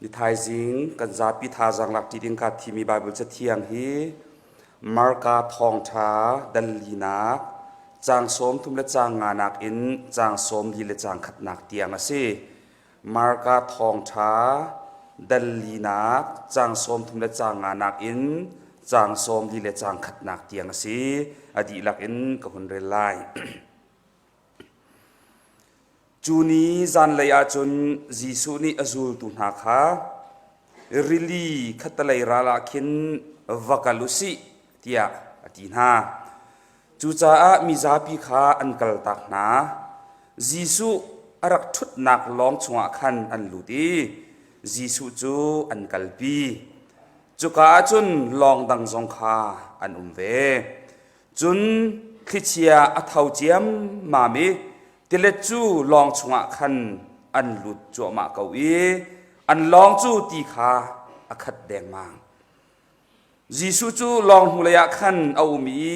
Ni thaizing kan zapi thazaang lak ṭi ding kaa thimi Baibal Cathiang hi Marka Thawngṭha dal linak caang 30 le caang nganak in caang 44 le caang khatnak tiang a si. Marka Thawngṭha dal linak caang 30 le caang nganak in caang 44 le caang khatnak tiang a si. A dihlak in ka hun rel lai. Cu ni zanlei ah cun Jesuh nih a zultu hna kha, Rili khattelei ral ah khin va kal u sih, tiah a ti hna. Cucaah mizapi kha an kaltak hna. Jesuh a rak ṭhutnak lawng chungah khan an lut i Jesuh cu an kalpi. Cuka ah cun lawng dang zong kha an um ve. Cun thlichia a tho ciammam i tilet cu lawng chungah khan an lut cuahmah ko i an lawng cu ti kha a khat dengmang. Jesuh cu lawng hnulei ah khan a um i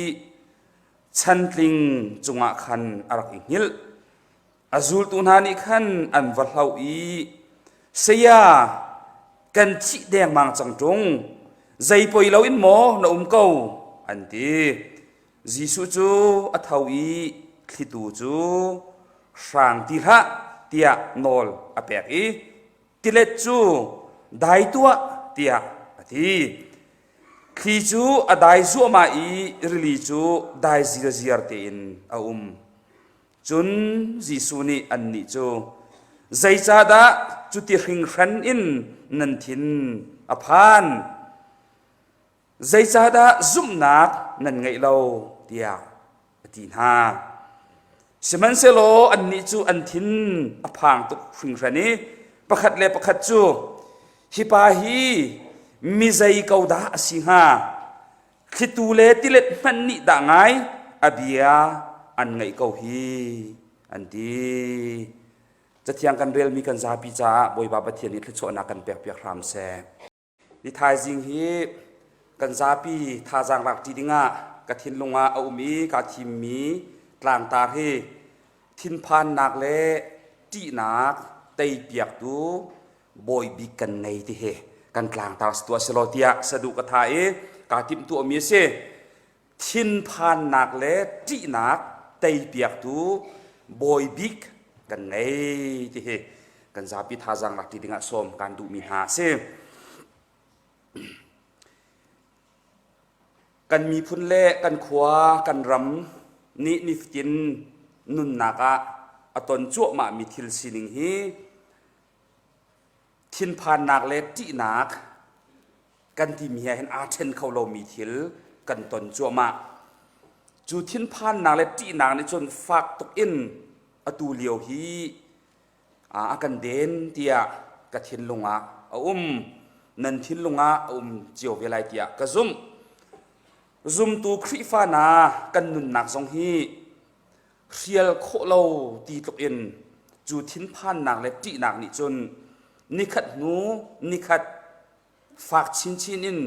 chantling cungah khan a rak i hngilh. A zultu hna nih khan an va hlauh i, Saya, kan thih dengmang cang ṭung, zei poi loin maw na um ko? an ti. Jesuh cu a tho i thlitu cu hrang ti hlah tiah nawl a pek i tilet cu dai tuah tiah a ti. Thli cu a dai zuahmah i rili cu dai zirziar tein a um. Cun Jesuh nih annih cu, Zeicahdah cuti hringhran in nan thin a phan? Zeicahdah zumhnak nan ngeih lo? tiah a ti hna. Sihmanhsehlaw annih cu an thin a phang tuk hringhran i pakhat le pakhat cu, Hi pa hi mi zei ko dah a si hnga? Thlitu le tilet hmanh nih dah ngai a bia an ngaih ko hi an ti. Cathiang kan relmi kan zapi caah Bawipa Pathian nih thluachuahnak kan pekpiak hram seh. Ni thaizing hi kan zapi thazaang lak ṭi dingah ka thinlung ah a um i kaa thimmi tlangtar hi thinphannak le ṭihnak teipiaktu bawi bik kan ngei ti hi kan tlangtar tuah selaw tiah saduh ka tha i kaa timhtuahmi a si. Thinphannak le ṭihnak teipiaktu bawi bik kan ngei ti hi kan zapi thazaang lak ṭi dingah sawm kaan duhmi hna a si. Kan miphun le kan khua kan ram nih nifatin nunnak ah a ton cuahmahmi thil sining hi Thinphannak le ṭihnak kan timi he hin aa ṭhen kho lomi thil kan ton cuahmah. Cu thinphannak le ṭihnak nih cun fak tuk in atu lio hi a kan den tiah ka thinlung ah a um. Nan thinlung ah a um cio ve lai tiah ka zumh. Zumtu Khrihfa hna kan nunnak zong hi hrial khawh lo ti tluk in cu thinphannak le ṭihnak nih cun nikhat hnu nikhat fak chinchin in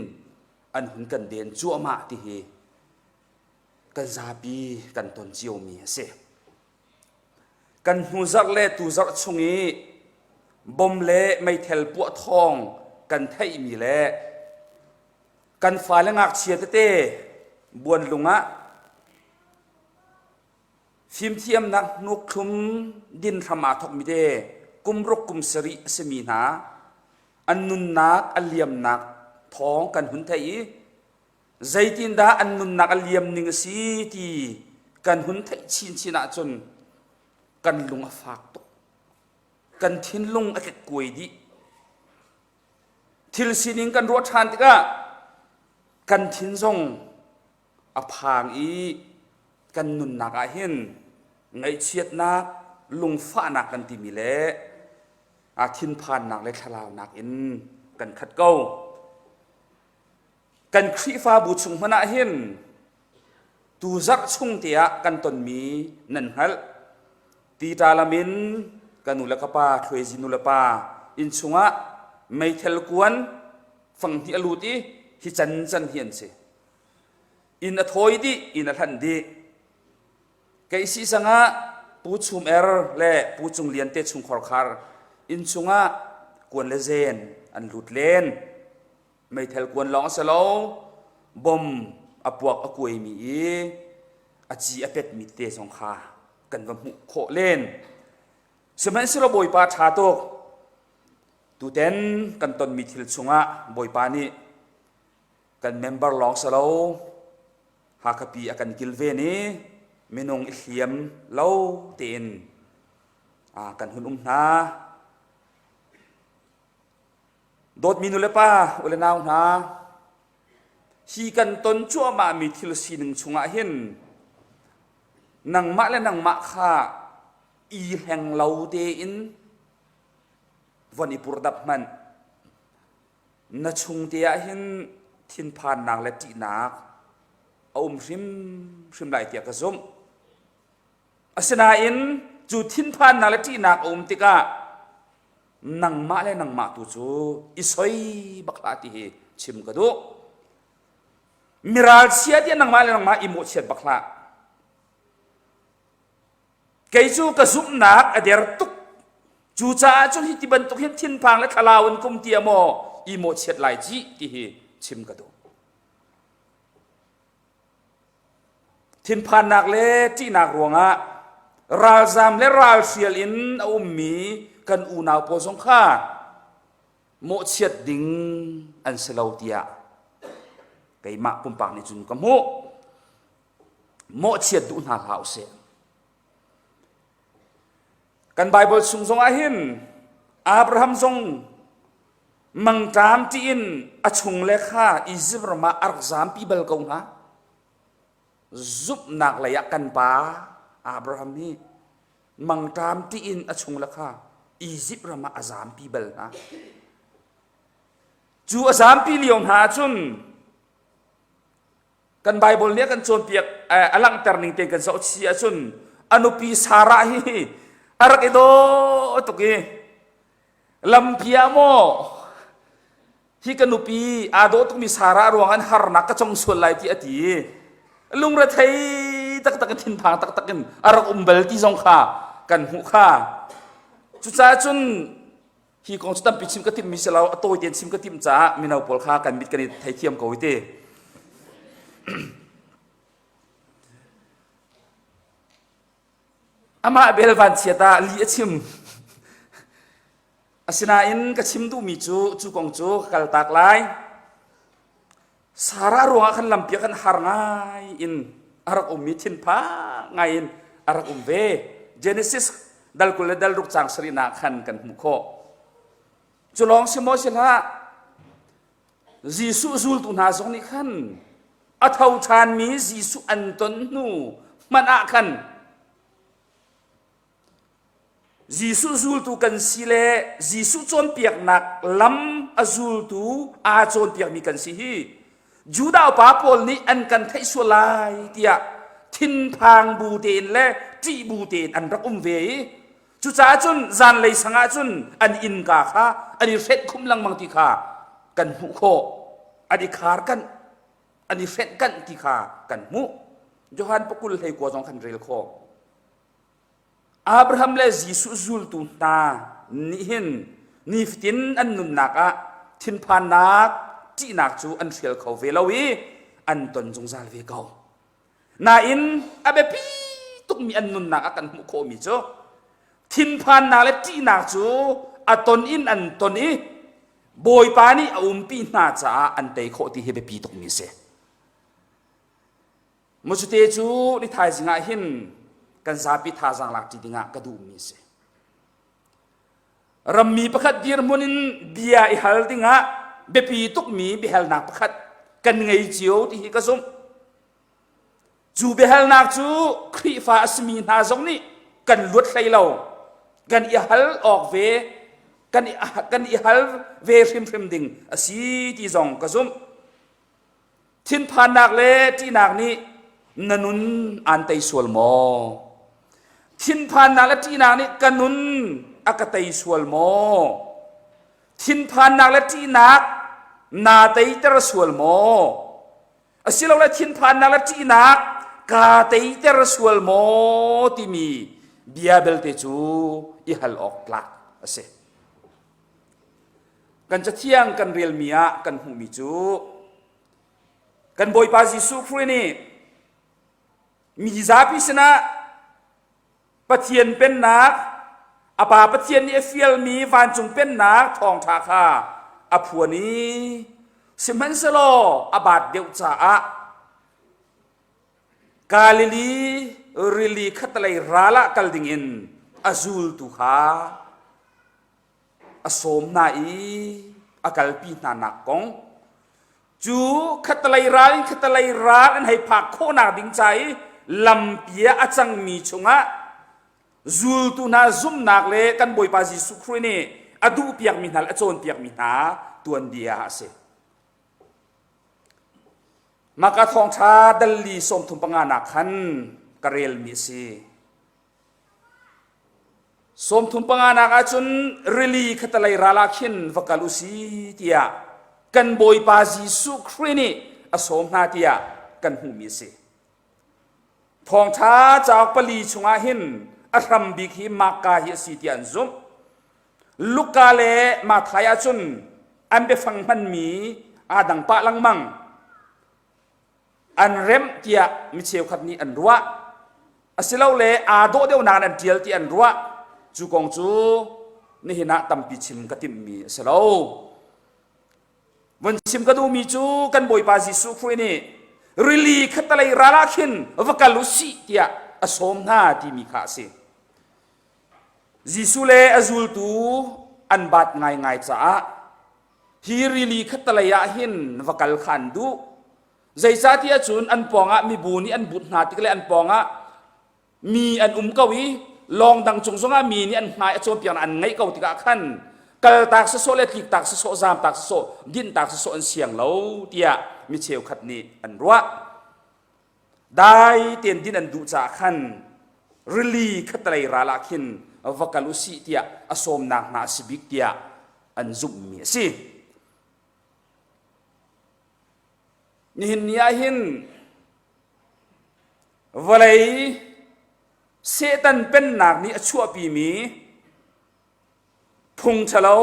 an hun kan den cuahmah ti hi kan zapi kan ton ciomi a si. Kan hnu zarh le tu zarh chung i bom le meithel puah thawng kan theihmi le kan fale ngakchia tete buanlung ah Fimthiamnak hnukthlum din hram aa thawkmi te kum ruk kum sarih a simi hna an nunnak a liamnak thawng kan hun theih i zeitindah an nunnak a liam ning a si ti kan hun theih chinchin ahcun kan lung a fak tuk. Kan thinlung a kekkuai dih. Thil sining kan ruah ṭhan tikah kan thin zong a phang i kan nunnak ah hin ngaihchiatnak, lungfahnak kan timi le a thinphannak le thlalaunak in kan khat ko. Kan Khrihfabu chung hmanh ah hin tu zarh chung te ah kan tonmi nan hngalh. Tita lam in ka nu le ka pa, Thluaiji nu le pa inn chungah meithel kuan fanghnih a lut i hi can can hi an si. Inn a thawi dih, inn a hlanh dih. Kei si sangah Pu Chum Er le Pu Cung Lian te chungkhar khar inn chungah kuan le zen an lut len. Meithal kuan lawng a si lo, bom a puak a kuaimi i a ci a petmi tete zong kha kan va hmuh khawh len. Sihmanhsehlaw Bawipa ṭha tuk. Tuten kan tonmi thil chungah Bawipa nih kan member lawng si lo Hakhapi a kan kilven i minung i hliam lo tein kan hun um hna. Dawtmi nulepa u le nau hna, hi kan ton cuahmahmi thil sining chungah hin nangmah le nangmah kha i hleng lo tein von i purhdap hmanh. Na chung te ah hin thinphannak le ṭihnak a um hrimhrim lai tiah ka zumh. Asinain cu thinphannak le ṭihnak a um tikah nangmah le nangmah tu cu i soi bak hlah ti hi chim ka duh. Miralchia tiah nangmah le nangmah i mawhchiat bak hlah. Kei cu ka zumhnak a der tuk. Cucaah cun hi ti bantuk hin thinphang le thlalau in kum tia maw i mawhchiat lai ci ti hi chim ka duh. Thinphannak le ṭihnak ruangah ralzam le ralhrial in a ummi kan unau pawl zong kha mawhchiat ding an si lo tiah keimah pumpak nih cun ka hmuh. Mawhchiat duh hna hlah usih. Kan Baibal chung zong ah hin Abraham zong mangṭam ṭih in a chungle kha Izipt ram ah a rak zampi bal ko hna. Zumhnak lei ah kan pa Abraham hi mangṭam ṭih in a chungle kha Izipt ram ah a zampi bal hna. Cu a zampi lio hna ahcun Kan Bible nih a kan cawnpiak a langhter ning tein kan zoh chih ahcun a nupi Sarah hi a rak i dawh tuk i lampi ah maw hi ka nupi aa dawh tukmi Sarah ruang an harnak ka cong sual lai ti a ti i lungrethei taktak in thinphang taktak in a rak um bal ti zong kha kan hmuh kha. Cucaah cun Hi kong cu tampi chim ka timhmi si lo, a tawi tein chim ka timh caah mino pawl kha kan mit kan i theithiam ko i ti. Amah bel vanchiat ah li a chim. Asinain ka chim duhmi cu cu kong cu ka kaltak lai. Sarah ruangah khan lampi ah khan har ngai in a rak ummi thinphang ngai in a rak um ve. Genesis dal 20 le dal ruk caang sarihnak khan kan hmuh khawh. Cu lawng si maw si hlah, Jesuh zultu hna zong nih khan a tho ṭhanmi Jesuh an ton hnu hmanh ah khan Jesuh zultu kan si le Jesuh cawnpiaknak lam a zultu aa cawnpiakmi kan si hi Judah upa pawl nih an kan theih sual lai tiah thinphang bu tein le ṭih bu tein an rak um ve i cucaah cun zanlei sang ah cun an innka kha an i hrenh khum lengmang ti kha kan hmuh khawh an i khar kanh an i hrenh kanh ti kha kan hmuh Johan pakul hlei kua zong kan rel khawh Abraham le Jesuh zultu hna nih hin nifatin an nunnak ah thinphannak, ṭihnak cu an hrial kho ve lo i an ton zungzal ve ko. Nain a biapi tukmi an nunnak ah kan hmuh khawhmi cu thinphannak le ṭihnak cu a ton in an ton i Bawipa nih a umpi hna caah an tei khawh ti hi biapi tukmi a si. Musute cu ni thaizing ah hin kan zapi thazaang lak ṭi dingah ka duhmi a si. Rammi pakhat dirhmun in bia i hal dingah biapi tukmi biahalnak pakhat kan ngei cio ti hi ka zumh. Cu biahalnak cu Khrihfa a simi hna zong nih kan luat hlei lo. Kan i hal awk ve, kan i, kan i hal ve hrimhrim ding a si ti zong ka zumh. Thinphannak le ṭihnak nih na nun aan tei sual maw? Thinphannak le ṭihnak nih ka nun a ka tei sual maw? Thinphannak le ṭihnak naa teiter sual maw? Asilole thinphannak le ṭihnak kaa teiter sual maw timi bia belte cu i hal awk tlak a si. Kan cathiang kan relmi ah kan hmuhmi cu kan Bawipa Jesuh Khrih nih mi zapi sinah Pathian pennak a Pa Pathian nih a fialmi vancung pennak thawngṭha kha a phuan i sihmanhsehlaw a baat deuh caah Galilee rili khattelei ral ah kal dingin a zultu kha a sawm hna i a kalpi hna nak kong cu khattelei ral in khattelei ral an hei phak khawhnak ding ca i lampi ah a cangmi chungah zultu hna zumhnak le kan Bawipa Jesuh Khrih nih a duhpiakmi hna le a cawnpiakmi hna tuanbia a si. Maka thawngṭha dalli 35 nak khan ka relmi a si. 35 nak ahcun rili khatalei ral ah khin va kal u si tiah kan Bawipa Jesuh Khrih nih a sawm hna tiah kan hmuhmi a si. Thawngṭha cauk pali chungah hin a hram bik hi Marka hi a si tiah an zumh. Luka le Matthai ahcun an biafang hmanmi aa dang pah lengmang. An remh tiah mi cheukhat nih an ruah. Asilole aa dawh deuhnak in an ṭial ti an ruah. Cu kong cu nihin ah tampi chim ka timhmi a si lo. Vun chim ka duhmi cu kan Bawipa Jesuh Khrih nih rili khattalei ral ah khin va kal u sih tiah a sawm hna timi kha a si. Jesuh le a zultu an baat ngaingai caah hi rili khattalei ah hin va kal kha an duh. Zeicahtiah cun an pawngah mibu nih an but hna tik le an pawngah mi an um ko i lawng dang cung zongah mi nih an hmai a cawnpiaknak an ngeih ko tikah khan kaltak sawsawh le tliktak sawsawh zaamtak sawsawh dinhtak sawsawh an siang lo tiah mi cheukhat nih an ruah. Dai tein din an duh caah khan rili khattelei ral ah khin va kal u sih tiah a sawmnak hna a si bik tiah an zumhmi a si. Nihin ni ah hin Vawlei Satan pennak nih a chuahpimi phung ṭhalo,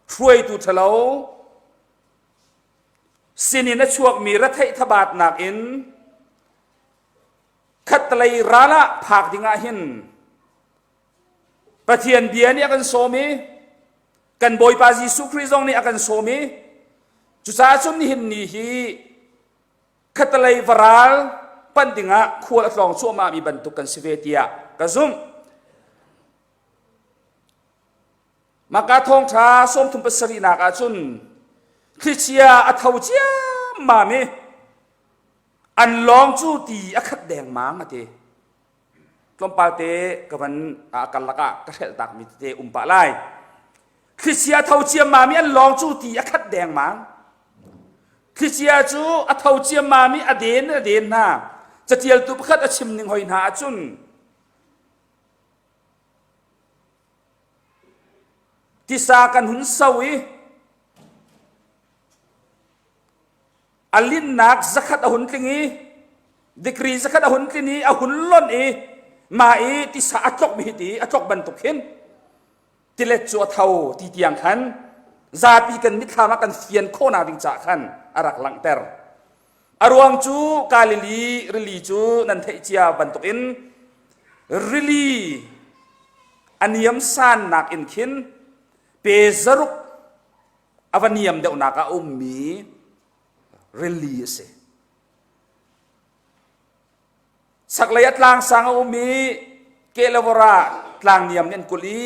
hruaitu ṭhalo, sinin a chuakmi retheih thabatnak in khattelei ral ah phak dingah hin Pathian bia nih a kan sawm i kan Bawipa Jesuh Khrih zong nih a kan sawm i cucaah cun nihin ni hi khattelei varal panh dingah khual a tlawng cuahmahmi bantuk kan si ve tiah ka zumh. Maka thawngṭha sawmthum pasarihnak ah cun thlichia a tho ciammam i an lawng cu ti a khat dengmang a ti. Tlawmpal te ka van karlak ah ka hrelh takmi tete um pah lai. Thlichia tho ciammam i an lawng cu ti a khat dengmang. Thlichia cu a tho ciammam i a den a den hna. Catialtu pakhat a chim ning hoi hna ahcun tisa kan hun so i a linnak zakhat a hun tling i degree zakhat a hun tlin i a hun lonh i mah i tisa a tlok mi hi ti a tlok bantuk hin tilet cu a tho ti tiang khan zapi kan mitthlam ah kan fian khawhnak ding caah khan a rak langhter. A ruang cu Galilee rili cu nan theih cia bantukin rili a niam sannak in khin pe zaruk a va niam deuhnak ah a ummi rili a si. Chaklei ah tlangsang a um i Kelawar ah tlangniam nih an kulh i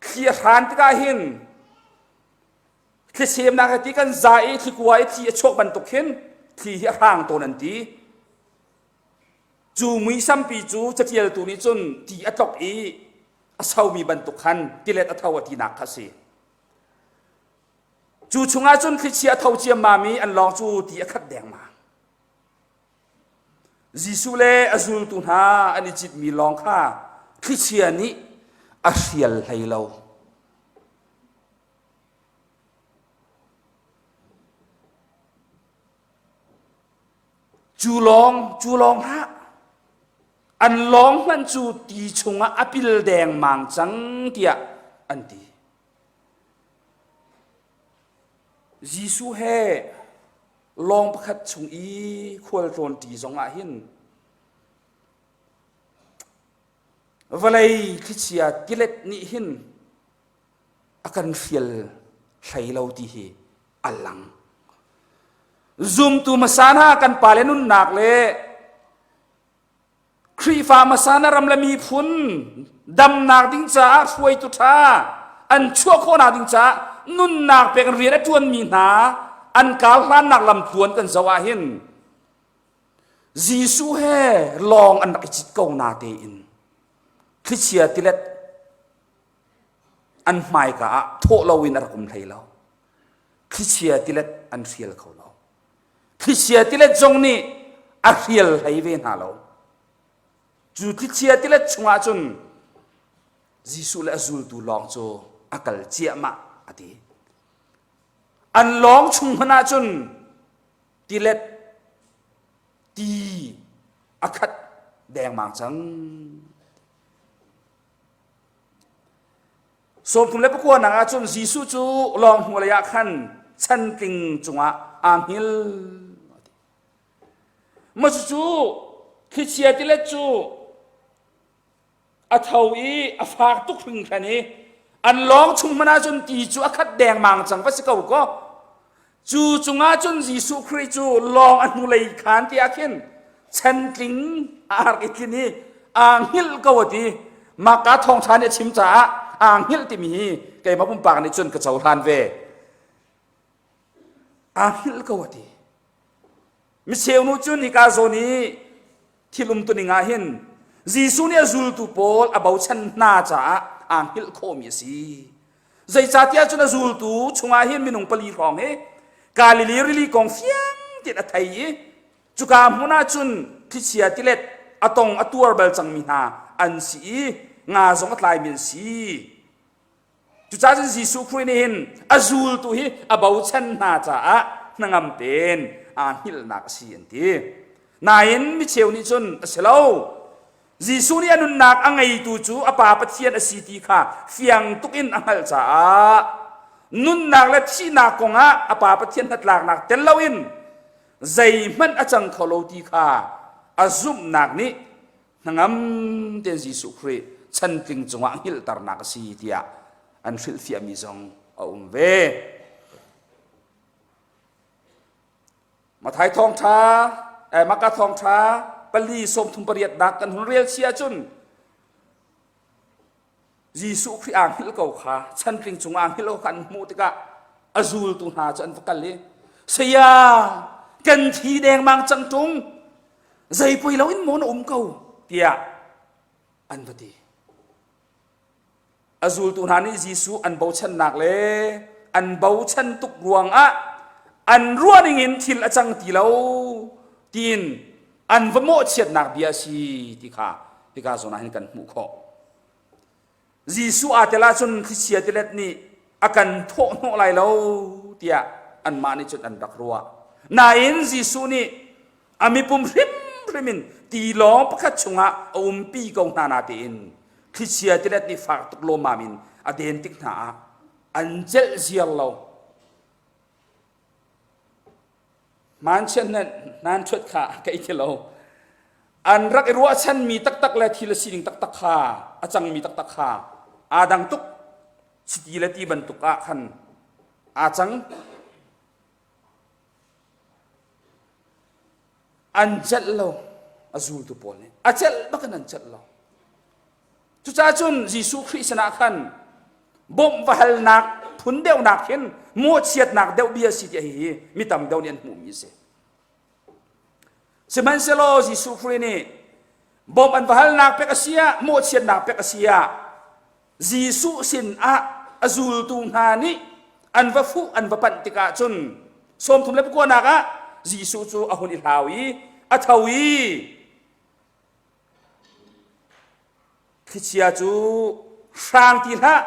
thli a hran tikah hin thlisemnak he ti kan za i thlikua i thli a chuak bantuk hin thli hi a hrang tawn an ti. Cu muisampi cu catialtu nih cun ti a tlok i a somi bantuk khan tilet a tho a tinak kha a si. Cu chungah cun thlichia a tho ciammam i an lawng cu ti a khat dengmang. Jesuh le a zultu hna an i citmi lawng kha thlichia nih a hrial hlei lo. Cu lawng, cu lawng hlah. An lawng hmanh cu ti chungah a pil dengmang cang tiah an ti. Jesuh he lawng pakhat chung i khualtlawn ṭi zong ah hin vawlei thlichia tilet nih hin a kan hrial hlei lo ti hi a lang. Zumtu hmasa hna kan pale nunnak le Khrihfa hmasa na ram le miphun damnak ding caah hruaitu ṭha an chuah khawhnak ding caah nunnak pek rian a ṭuanmi hna an kar hlannak lamtluan kan zoh ah hin Jesuh he lawng an rak i cit ko na tein thlichia tilet an hmaika ah thawh loin a rak um hlei lo. Thlichia tilet an hrial kho lo. Thlichia tilet zong nih a hrial hlei ve hna lo. Cu thlichia tilet chungah cun Jesuh le a zultu lawng cu a kal ciahmah a ti. An lawng chung hmanh ah cun tilet ti a khat dengmang cang. 39 ah cun Jesuh cu lawng hnulei ah khan chantling cungah aa hngil. Mah cucu thlichia tilet cu a tho i a fak tuk hringhran i an lawng chung hmanh ah cun ti cu a khat dengmang cang va si ko kaw Cu cungah cun Jesuh Khrih cu lawng a hnulei khan ti ah khin chantling a rak i tlin i aa hngilh ko a ti. Mahka thawngṭha nih a chim caah aa hngilh timi hi keimah pumpak nih cun ka cohlan ve. Aa hngilh ko a ti. Micheu nu cun hika zawn i thil umtuning ah hin Jesuh nih a zultu pawl a bochan hna caah aa hngilh khawhmi a si. Zeicahtiah cun a zultu chungah hin minung pali hrawng hi Galilee rili kong fiang tein a thei i cuka hmun ah cun thlichia tilet a tong a tuar bal cangmi hna an si i nga zong a tlaimi an si. Cucaah cun Jesuh Khrih nih hin a zultu hi a bochan hna caah hnangam tein aa hngilhnak a si an ti. Nain micheu nih cun a si lo. Jesuh nih a nunnak a ngeitu cu a Pa Pathian a si ti kha fiang tuk in a hngalh caah nunnak le thihnak kongah a Pa Pathian hnatlaknak tel loin zeihmanh a cang kho lo ti kha a zumhnak nih hnangam tein Jesuh Khrih chantling cungah hngilhternak a si tiah an hrilhfiahmi zong a um ve. Mathai thawngṭha, eh, Maka thawngṭha pali 38 nak kan hun rel si ahcun Jesuh Khrih aa hngilh ko kha chantling cungah aa hngilh ko kha an hmuh tikah a zultu hna cu an va kal i saya kan thi dengmang cang ṭung zei poi loin maw na um ko tiah an va ti. A zultu hna nih Jesuh an bochannak le an bochan tuk ruangah an ruah ningin thil a cang ti lo tiin an va mawhchiatnak bia a si ti kha hika zawn ah hin kan hmuh khawh. Jesuh aa tel ahcun thlichia tilet nih a kan thawhhnawh lai lo tiah anmah nih cun an rak ruah. Nain Jesuh nih a mipum hrimhrim in tilawng pakhat chungah a umpi ko hna natein thlichia tilet nih fak tuk lawmmam in a den tik hna ah an celh ziar lo. Hmanchiat nan ṭhuat kha ka i ti lo. An rak i ruahchanmi taktak le thil a sining taktak kha a cangmi taktak kha aa dang tuk. Chiti le ti bantuk ah khan aa cang. An celh lo a zultu pawl nih. A celh bak in an celh lo. Cucaah cun Jesuh Khrih sinah khan bawmh va halnak phun deuhnak hin mawhchiatnak deuh bia si tiah hihi mi tam deuh nih an hmuhmi a si. Sihmanhsehlaw Jesuh Khrih nih bawmh an va halnak pek a si ah mawhchiatnak pek a si ah Jesuh sin ah a zultu hna nih an va fuh an va panh tikah cun 39 ah Jesuh cu a hun i hlau i a tho i Thlichia cu hrang ti hlah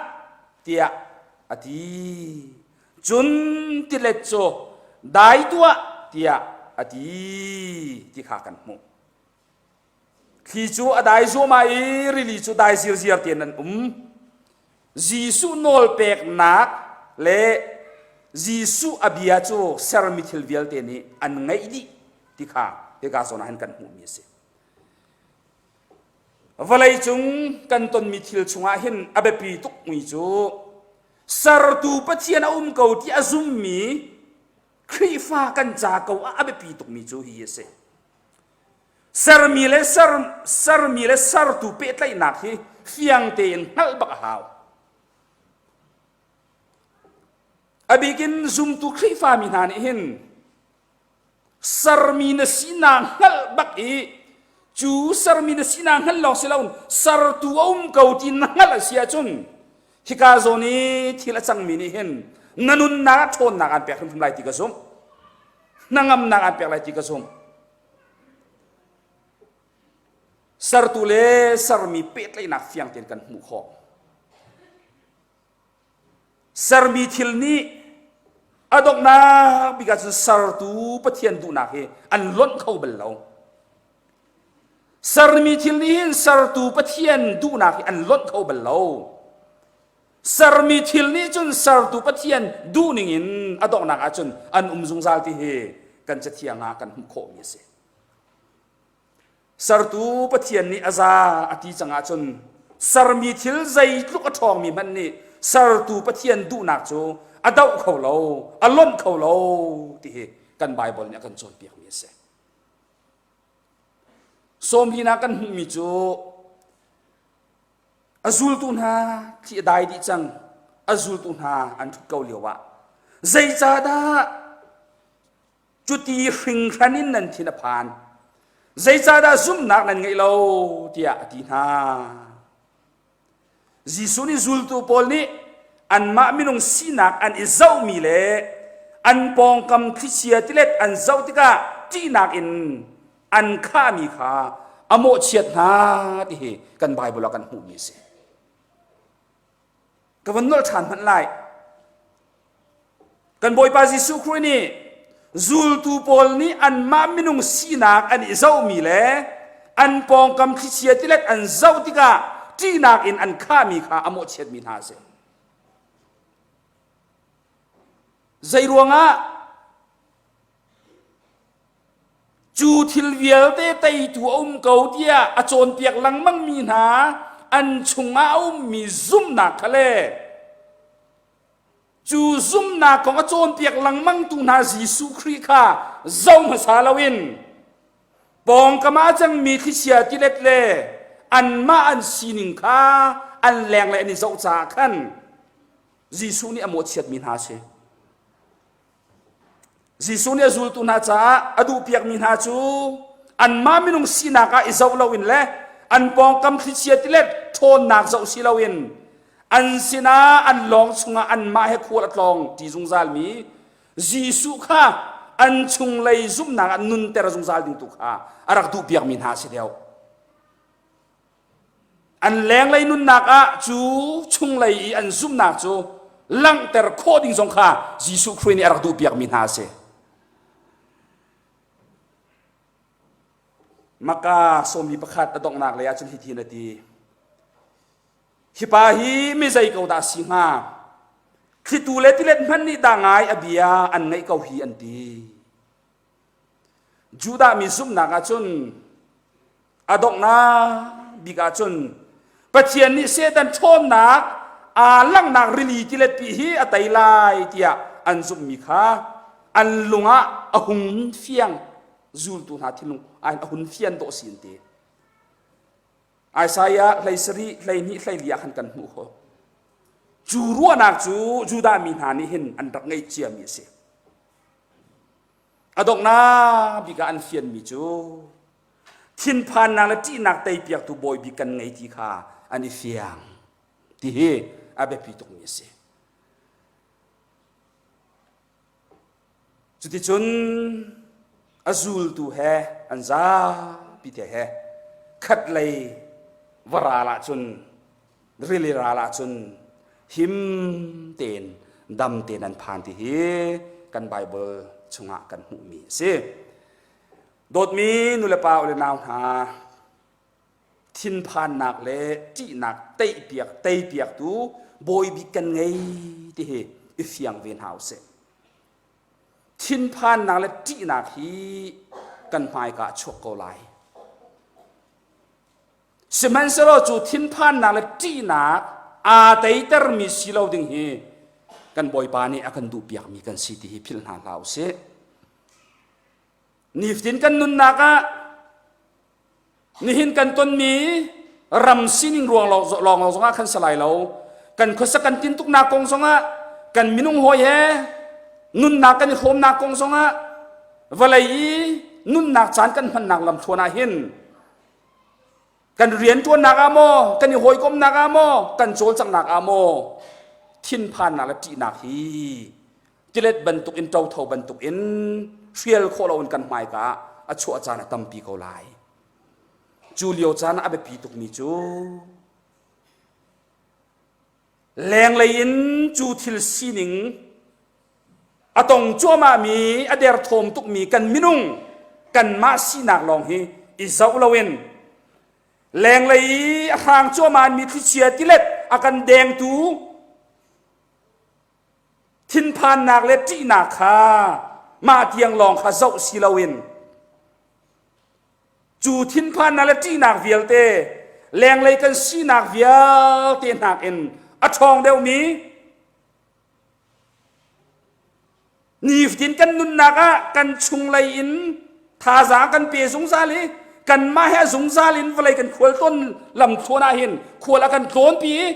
tiah a ti. Cun tilet cu dai tuah tiah a ti ti kha kan hmuh. Thli cu a dai zuahmah i rili cu dai zirziar tein an um. Jesuh nawlpeknak le Jesuh a bia cu sermi thil vialte nih an ngaih dih ti kha hika zawn ah hin kan hmuhmi a si. Vawleicung kan tonmi thil chungah hin a biapi tukmi cu sertu Pathian a um ko ti a zummi Khrihfa kan ca ko ah a biapi tukmi cu hi a si. Sermi le ser, sermi le sertu pehtlaihnak hi fiang tein hngalh bak a hau. A bikin zumtu Khrihfami hna nih hin sermi na sinak hngalh bak i cu sermi na sinak hngalh lawng si loin sertu a um ko ti na hngalh a si ahcun hika zawn i thil a cangmi nih hin na nunnak ah ṭhawnnak aan pek hrimhrim lai ti ka zumh. Hnangamnak aan pek lai ti ka zumh. Sertu le sermi pehtlaihnak fiang tein kan hmuh khawh. Sermi thil nih a donghnak bik ahcun sertu Pathian duhnak hi an lonh kho bal lo. Sermi thil nih hin sertu Pathian duhnak hi an lonh kho bal lo. Sermi thil nih cun sertu Pathian duhning in a donghnak ahcun an um zungzal ti hi kan cathiang ah kan hmuh khawhmi a si. Sertu Pathian nih a za a ti cang ahcun sermi thil zeitluk a ṭhawngmi hmanh nih sertu Pathian duhnak cu a doh kho lo, a lonh kho lo ti hi kan Baibal nih a kan cawnpiakmi a si. Sawmhlinak kan hmuhmi cu A zultu hna thi a dai dih cang. A zultu hna an ṭhut ko lio ah zeicahdah cuti hringhran in nan thin a phan? Zeicahdah zumhnak nan ngeih lo? tiah a ti hna. Jesuh nih zultu pawl nih anmah minung sinak an i zohmi le an pawngkam thlichia tilet an zoh tikah ṭihnak in an khahmi kha a mawhchiat hna ti hi kan Baibal ah kan hmuhmi a si. Ka van nolh ṭhan hmanh lai. Kan Bawipa Jesuh Khrih nih zultu pawl nih anmah minung sinak an i zohmi le an pawngkam thlichia tilet an zoh tikah ṭihnak in an khahmi kha a mawhchiatmi hna a si. Zeiruangah Cu thil vialte teitu a um ko tiah a cawnpiak lengmangmi hna an chungah a ummi zumhnak kha le cu zumhnak kong a cawnpiak lengmangtu hna Jesuh Khrih kha zoh hmasa loin pawngkam ah a cangmi thlichia tilet le anmah an sining kha an leng le an i zoh caah khan Jesuh nih a mawhchiatmi hna a si. Jesuh nih a zultu hna caah a duhpiakmi hna cu anmah minung sinak ah i zoh loin le an pawngkam thlichia tilet ṭhawnnak zoh si loin an sinah an lawng chungah anmah he khual a tlawng ṭi zungzalmi Jesuh kha an chunglei zumhnak ah nunter zungzal ding tu kha a rak duhpiakmi hna a si deuh. An lenglei nunnak ah cu chunglei i an zumhnak cu langhter khawh ding zong kha Jesuh Khrih nih a rak duhpiakmi hna a si. Maka sawmli pakhat a donghnak lei ah cun hitin a ti. Hi pa hi mi zei ko dah si hnga? Thlitu le tilet hmanh nih dah ngai a bia an ngaih ko hi an ti. Judah mi zumhnak ahcun a donghnak bik ahcun Pathian nih Satan ṭhawnnak aa langhnak rili tiletpi hi a tei lai tiah an zumhmi kha an lung ah a hung fiang zultu hna thinlung ah a hun fian dawh si an ti. Isaiah 17 12 14 ah khan kan hmuh khawh. Cu ruahnak cu Judah mi hna nih hin an rak ngeih ciami a si. A donghnak bik ah an fianmi cu thinphannak le ṭihnak teipiaktu bawi bik kan ngei ti kha an i fiang ti hi a biapi tukmi a si. Cuticun a zultu he an zapi te he khatlei va ral ahcun rili ral ahcun him tein dam tein an phan ti hi kan Baibal chungah kan hmuhmi a si. Dawtmi nulepa u le nau hna, thinphannak le ṭihnak teipiak teipiaktu bawi bik kan ngei ti hi i fiang ve hna usih. Thinphannak le ṭihnak hi kan hmaika a chuak ko lai. Sihmanhsehlaw cu thinphannak le ṭihnak aa teitermi si lo ding hi kan Bawipa nih a kan duhpiakmi kan si ti hi philh hna hlah u sih. Nifatin kan nunnak ah nihin kan tonmi ram sining ruang lawng lawng zongah khan si lai lo. Kan khuasak kan tintuknak kong zongah kan minung hawi he nunnak kan i hrawmnak kong zongah vawlei i nunnak caan kan hmannak lamthluan ah hin kan rianṭuannak ah maw kan i hawikomhnak ah maw kan cawlcanghnak ah maw thinphannak le ṭihnak hi tilet bantuk in ṭotho bantuk in hrial khawh loin kan hmaika ah a chuah caan a tampi ko lai. Cu lio caan ah a biapi tukmi cu lenglei in cu thil sining a tong cuahmahmi a derthawm tukmi kan minung kanmah sinak lawng hi i zoh loin lenglei i a hrang cuahmahmi thlichia tilet a kan dengtu thinphannak le ṭihnak kha mah tiang lawng kha zoh si loin cu thinphannak le ṭihnak vialte lenglei kan sinak vialte nakin a ṭhawng deuhmi Nifatin kan nunnak ah kan chunglei in thazaang kan pe zungzal i kanmah he zungzal in vawlei kan khualtlawn lamthluan ah hin khual a kan tlawnpi i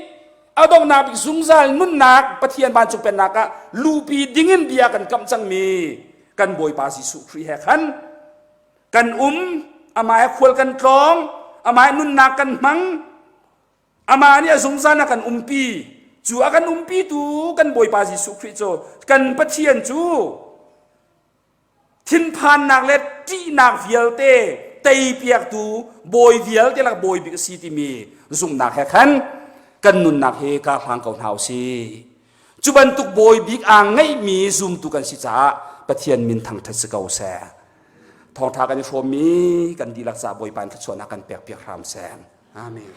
a donghnak bik zungzal nunnak Pathian vancung pennak ah luhpi dingin bia kan kamh cangmi kan Bawipa Jesuh Khrih he khan kan um amah he khual kan tlawng amah he nunnak kan hmang Amah nih a zungzal a kan umpi. Cu a kan umpitu kan Bawipa Jesuh Khrih cu kan Pathian cu thinphannak le ṭihnak vialte teipiaktu bawi vialte lak bawi bik a si timi zumhnak he khan kan nunnak hi kar hlang ko hna u sih. Cu bantuk bawi bik aa ngeihmi zumtu kan si caah Pathian min thangṭhat si ko seh. Thawngṭha kan i hrawmmi kan dihlak caah Bawipa in thluachuahnak kan pekpiak hram seh. Amen.